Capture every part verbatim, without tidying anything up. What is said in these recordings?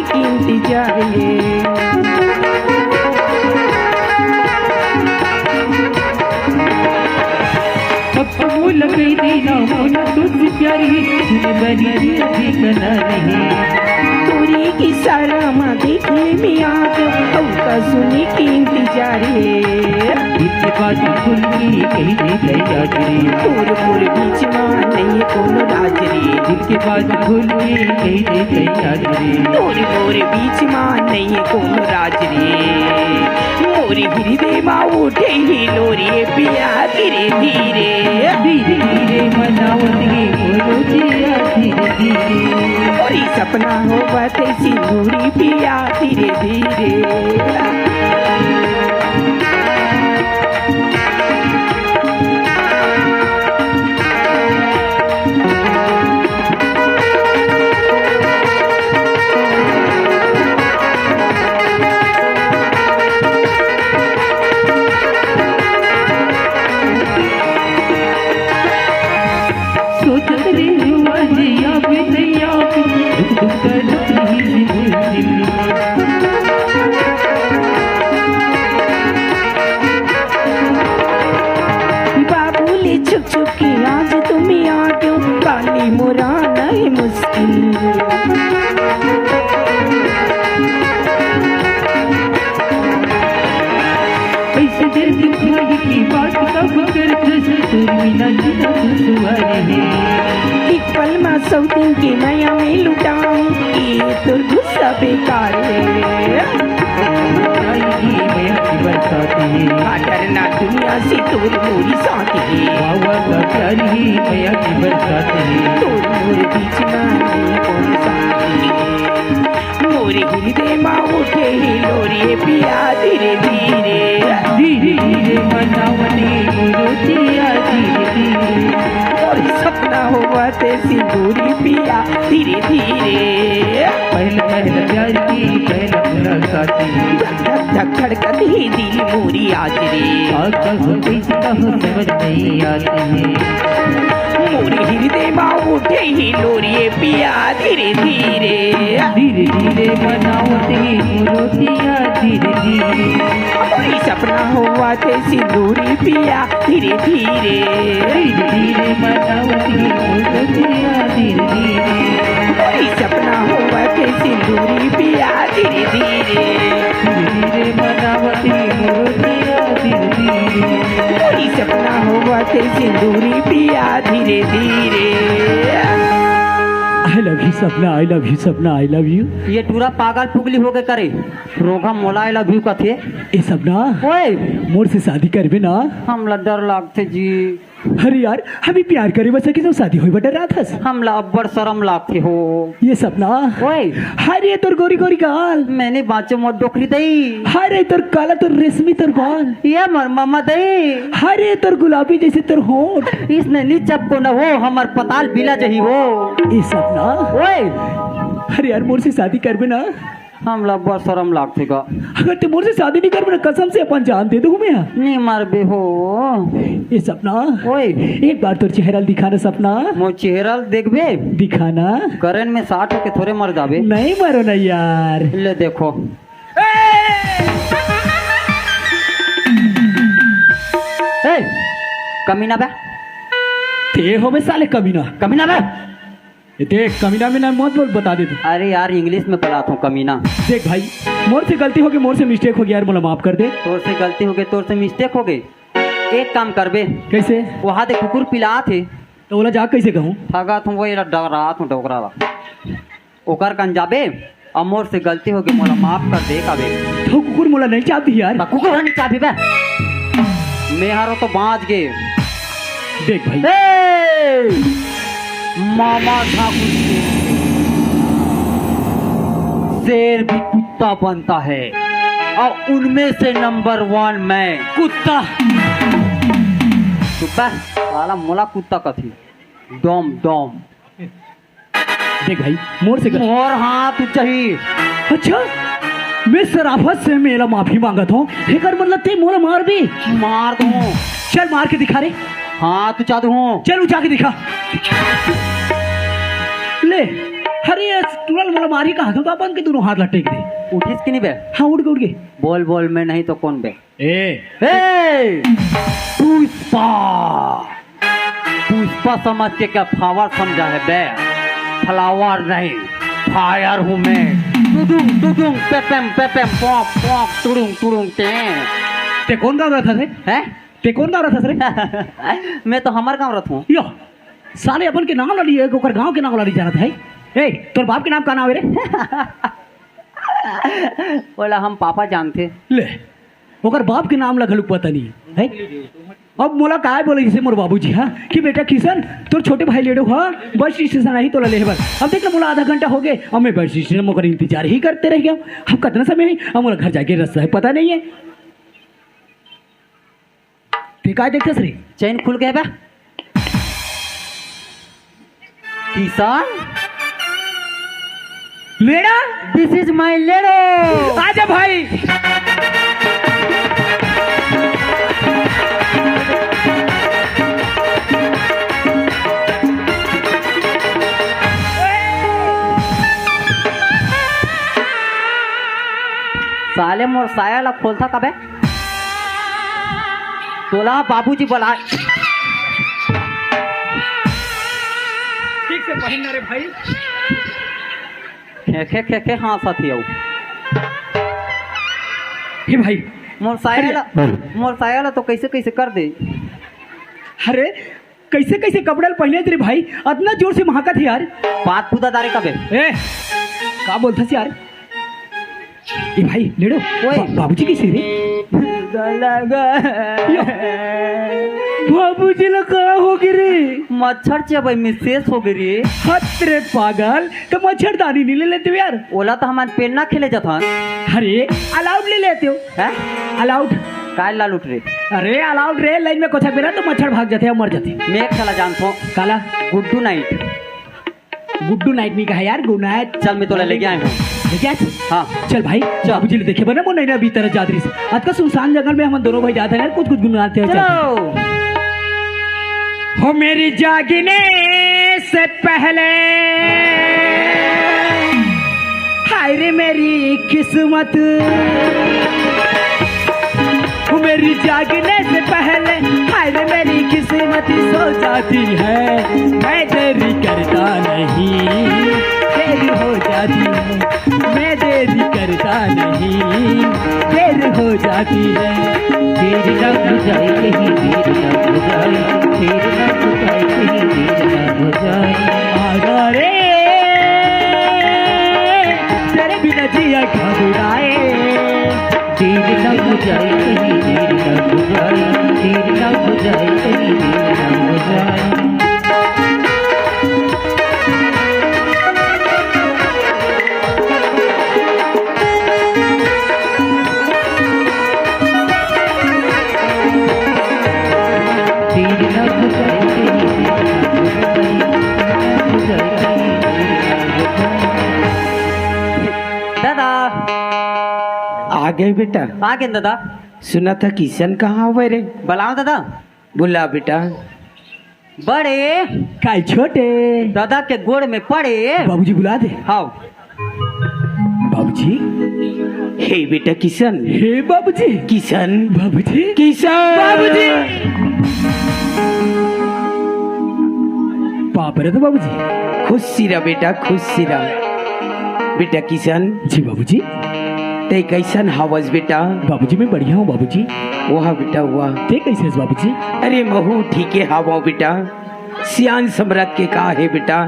इंतजार ले। अब तो मोला कही देना, मोला तुझसे प्यार है, सुन बनी अभी कना नहीं। तोरी की सारा माँ देख ले मियाँ, हमका सुने के इंतजार है। दिल के बात खुल के कही दे गई आज रे। तोर मोर बीच मा नहीं कोनो राज रे। दिल के बात खुल के कही दे गई आज रे। तोर मोर बीच मा नहीं कोनो राज रे। मोर हृदय मा उठे ही लोरी पिया धीरे धीरे। धीरे धीरे मनावत हे मोरो जिया धीरे धीरे। मोरी सपना होवत हे सिंदूरी पिया धीरे धीरे। सोचत रहिहूँ आज या बिन या, दुख दुख करत रही मोर दिल। बाबू ले छुप छुप के आज तुम आ गयो, काली मोरा नहीं मुश्किल। ऐसे दिल दुखाई की बात कब करथस, तोर बिना जीना दुश्वार हे। एक पल मा सौ दिन के मया में लुटाऊं, ये तोर गुस्सा बेकार हे। आई की मया की बरसात हे। हाँ, डरना दुनिया से, तोर मोरी साथ हे। वाह, वाह, वाह, प्यारी ही मया की बरसात हे। तोर मोर बीच मा नहीं कोनो साथ हे। मोरे हृदय मा उठे ही लोरी पिया धीरे धीरे। धीरे धीरे मनावत हे मोरो जिया धीरे धीरे। मोर सपना होवत हे सिंदूरी पिया धीरे धीरे। पहला पहला प्यार की पहला मुलाकात हे। धक धक धक धड़कत हे दिल मोरी आज रे। आज का हो, कैसे का हो, समझ नहीं आती हे। मोरे हृदय मा उठे ही लोरी पिया धीरे धीरे। धीरे धीरे मनावत हे मोरो जिया धीरे धीरे। मोरी सपना होवत हे सिंदूरी पिया धीरे धीरे। धीरे धीरे मनावत हे मोरो जिया धीरे धीरे। मोरी सपना होवत हे सिंदूरी पिया धीरे धीरे। धीरे धीरे मनावत हे मोरो जिया धीरे धीरे। मोरी सपना होवत हे सिंदूरी पिया धीरे धीरे। I love you Sapna, I love you Sapna, I love you। ये टूरा पागल पुगली होगे करे, रोगहा मोला I love you कथे। ए सपना, ओए। मोर से शादी करबे ना? हमला डर लागथे जी। अरे यार, अभी प्यार करे बर सके तो शादी होए बर डराथस। हमला अब्बड़ शरम लागथे हो। ये सपना। ओए। हाय रे तोर गोरी गोरी गाल। मैंने बाँचे मोर डोकरी दई। हाय रे तोर काला तोर रेशमी तोर बाल। ये मोर ममा दई। हाय रे तोर गुलाबी जैसे तोर होंठ। इसने नी चपको न हो, हमर पताल बिला जही हो। ये सपना। ओए। अरे यार, मोर से शादी करबे ना? हमला बड़ शरम लागथे गा। अगर ते मोर से शादी नहीं करबे ना, कसम से अपन जान दे दूँ मैं। नहीं मरबे हो। ये सपना। ओए। एक बार तोर चेहरा ल दिखा ना सपना। मोर चेहरा ल देखबे? दिखा ना। करंट में साट होके थोरे मर जाबे। नहीं मरो ना यार। ले देखो। ए, कमीना बे। ते होबे साले कमीना। कमीना बे। ए, देख, कमीना मीना मत बोल, बता दे तू। अरे यार, English में बलात हूँ, कमीना। देख भाई, मोर से गलती होगे, मोर से mistake होगे यार, मोला माफ कर दे। तोर से गलती होगे, तोर से mistake होगे। एक काम करबे। कैसे? वहाँ दे कुकुर पिलात हे। तो ओला जा कैसे कहूँ? ठगा तुम वही ला डगरात हूँ, डोकरा ला। ओकर कन जाबे, अउ मोर से गलती होगे, मोला माफ कर दे काबे। तो कुकुर मोला नहीं चाबही यार। बा कुकुर नहीं चाबही बे। मेहरो तो बाँच गे। देख भाई। ए! मामा ठाकुर के शेर भी कुत्ता बनता है, और उनमें से नंबर वन मैं। कुत्ता। चुप बे, साला मोला कुत्ता कथी। डोम, डोम। देख भाई, मोर से गल- मोर हाथ उचही। अच्छा, मैं सराफत से मेला माफी मांगत हूँ। एकर मतलब ते मोला मारबे? मार दूँ। चल मार के दिखा रे। हाथ उचा दूँ। चल उचा के दिखा। ले। अरे, तुरंत मोला मारही कहा था, तो अपन के दोनों हाथ ला टेक दे। उठिस कि नहीं बे? हाँ, उठ के, उठ के। बोल, बोल, मैं नहीं तो कौन बे? ए। ए! पुष्पा। पुष्पा समझ के क्या flower समझा है बे? Flower नहीं, fire हूँ मैं। टुडुंग, टुडुंग, पेपेम, पेपेम, पॉप, पॉप, टुडुंग, टुडुंग, टें। ते कौन गाँव रहा था रे? हैं? ते कौन गाँव रहा था रे? मैं तो हमर गाँव रहा हूँ। यो, साले अपन के नाम ला लिए, ओकर गाँव के नाम ला लिए जानत है। ए, तोर बाप के नाम का नाम है रे? ओला हम पापा जानथे। ले, ओकर बाप के नाम ला घलुक पता नहीं है। अब मोला काय बोले जैसे मोर बाबूजी, हाँ, कि बेटा किशन, तोर छोटे भाई लेडो, हाँ, बस स्टेशन आही तोला लेहे बर। अब देख ला, मोला आधा घंटा हो गए, अब मैं बस स्टेशन में ओकर इंतजार ही करते रह गया। अब कितना समय है, अब मोला घर जाके रास्ता है, पता नहीं है। ते काय देखथस रे? चैन खुल गया बा। Kishan, लेडा? This is my Ledo. आजा भाई। साले मोर साया ला खोलथा कबे? तोला बाबूजी बोला। ठीक से पहिन ना रे भाई। खे, खे, खे, खे, हाँ, साथी आऊ। हे भाई। मोर साया ला, अरे। मोर साया ला तो कैसे, कैसे कर दे। अरे, कैसे, कैसे कपड़ा ल पहिने रे भाई? अतना जोर से महकत हे यार। पात पुता तारे कबे। ए, का बोलथस यार? ए भाई, लेडो, ओए। बा-, बाबूजी कैसे रे? यो, बाबूजी ला का हो गे रे? मच्छर चबाई में शेष हो गे रे। हत रे पागल, तो मच्छरदानी नहीं ले लेते हो यार? ओला तो हमन पेन ना खेले जाथन। अरे, अलाउट ले लेते हो। हैं? अलाउट। काय लालूट रे? अरे, अलाउट रे, लाइन में कोछा बेरा तो मच्छर भाग जाते हैं, मर जाते हैं। मैं एक साला जानथो। काला? गुड्डू नाइट। गुड्डू नाइट नहीं कहा यार, गुड नाइट। चल, मैं तोला लेके आए हूँ। लेके आए? हाँ। चल भाई, चल। बाबूजी ले देखे बना, मोर नैना अभी तरह जात रही। आज का सुनसान जंगल में हम दोनों भाई जाते हैं, कुछ कुछ गुनगुनाते हैं, चलो। चलते हैं। हो मेरी जागने से पहले, हाय रे मेरी किस्मत। मेरी जागने से पहले, हाय रे मेरी किस्मत सो जाती है। मैं देरी करता नहीं, देरी हो जाती है। मैं देरी करता नहीं, देर हो जाती है। देर ना हो जाए कहीं, देर ना हो जाए, देर ना हो जाए कहीं, देर ना हो जाए। आजा रे, तेरे बिना जिया घबराए। देर ना हो जाए कहीं, देर ना हो जाए, देर ना हो जाए कहीं, देर ना हो जाए। दादा। आ गए बेटा। आ गए दादा। सुना था किशन कहाँ हुए रे? बुलाओ दादा। बुला बेटा। बड़े। काय छोटे? दादा के गोड़ में पड़े। बाबूजी बुला दे। हाँ। बाबूजी। हे बेटा किशन। हे बाबूजी। किशन। बाबूजी। किशन। बाबूजी। पाप रे तो बाबूजी। खुशी रह बेटा, खुशी रह। बेटा किशन। जी बाबूजी। ते कैसन हवस बेटा? बाबूजी, मैं बढ़िया हूँ बाबूजी। वाह बेटा, वाह। ते कैसे हस बाबूजी? अरे, महू ठीके हावंव बेटा। सियान समरथ के का हे बेटा?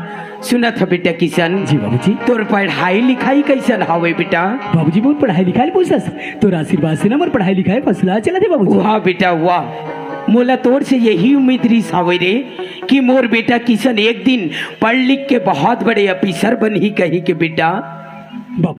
सुनत ह बेटा किशन। जी बाबूजी। तोर पढ़ाई लिखाई कैसन हावे बेटा? बाबूजी, मोर पढ़ाई लिखाई पूछस, तोर आशीर्वाद से ना मोर पढ़ाई लिखाई फसला चलत हे बाबूजी। वाह बेटा, वाह। मोला तोर से यही उम्मीद रिस हावे रे कि मोर बेटा किशन एक दिन पढ़ लिख के बहुत बड़े ऑफिसर बनही कही के बेटा।